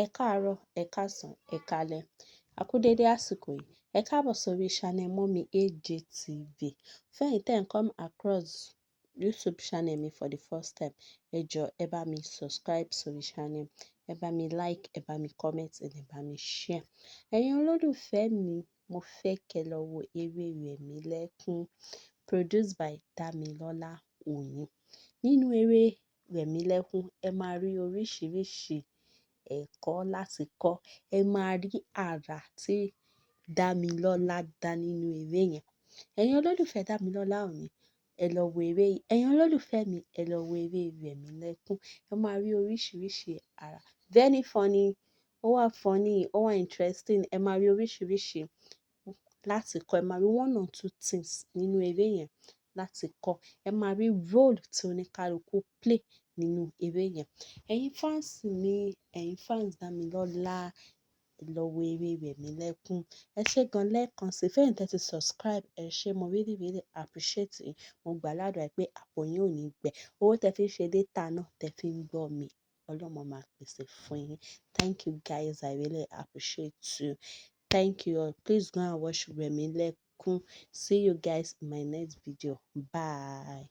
Ẹ káàárọ̀, ẹ̀ káàsán, ẹ̀ káalẹ́. A kú dédé àsìkò yìí. Ẹ káàbọ̀ sórí channel Mummy AJ TV. Fún ẹ̀yin tẹ́ ń come across YouTube channel mi for the first time, ẹ jọ̀ọ́, ẹ bá mi subscribe sórí channel, ẹ bá mi like, ẹ bá mi comment, ẹ bá mi share. Ẹ̀yin olólùfẹ́ mi, mo fẹ́ kẹ́ lọ wo eré Rẹ̀mílẹ́kún produced by Damilola Oni. Nínú eré Rẹ̀mílẹ́kún, ẹ máa rí oríṣiríṣi ẹ̀kọ́ láti kọ́. Ẹ máa rí àrà tí Damilola dá nínú eré yẹn. Ẹ̀yin olólùfẹ́ Damilola Oni, ẹ lọ wo eré yìí. Ẹ̀yin olólùfẹ́ mi, ẹ lọ wo eré Rẹ̀mílẹ́kún. Ẹ máa rí oríṣiríṣi àrà. Very funny, ó wà funny, ó wà interesting. Ẹ máa rí oríṣiríṣi láti kọ́. Ẹ máa rí one or two things nínú eré yẹn láti kọ́. Ẹ máa rí role tí oníkálukú play nínú eré yẹn. Ẹ̀yin fans mi, ẹ̀yin fans Damilola, ẹ lọ wo eré Rẹ̀mílẹ́kún. Ẹ ṣé gan lẹ́ẹ̀kan sí. Fún ẹ̀yin tẹ́ ti subscribe, ẹ ṣé, mo really, really appreciate yín. Mo gbà ládùrá pé àpò yín ò ní gbẹ. Owó tẹ́ fi ń ṣe data náà, tẹ́ fi ń gbọ́ mi, Ọlọ́run máa pèsè fún yín. Thank you guys, I really appreciate you. Thank you all. Please go and watch Rẹ̀mílẹ́kún. See you guys in my next video. Bye.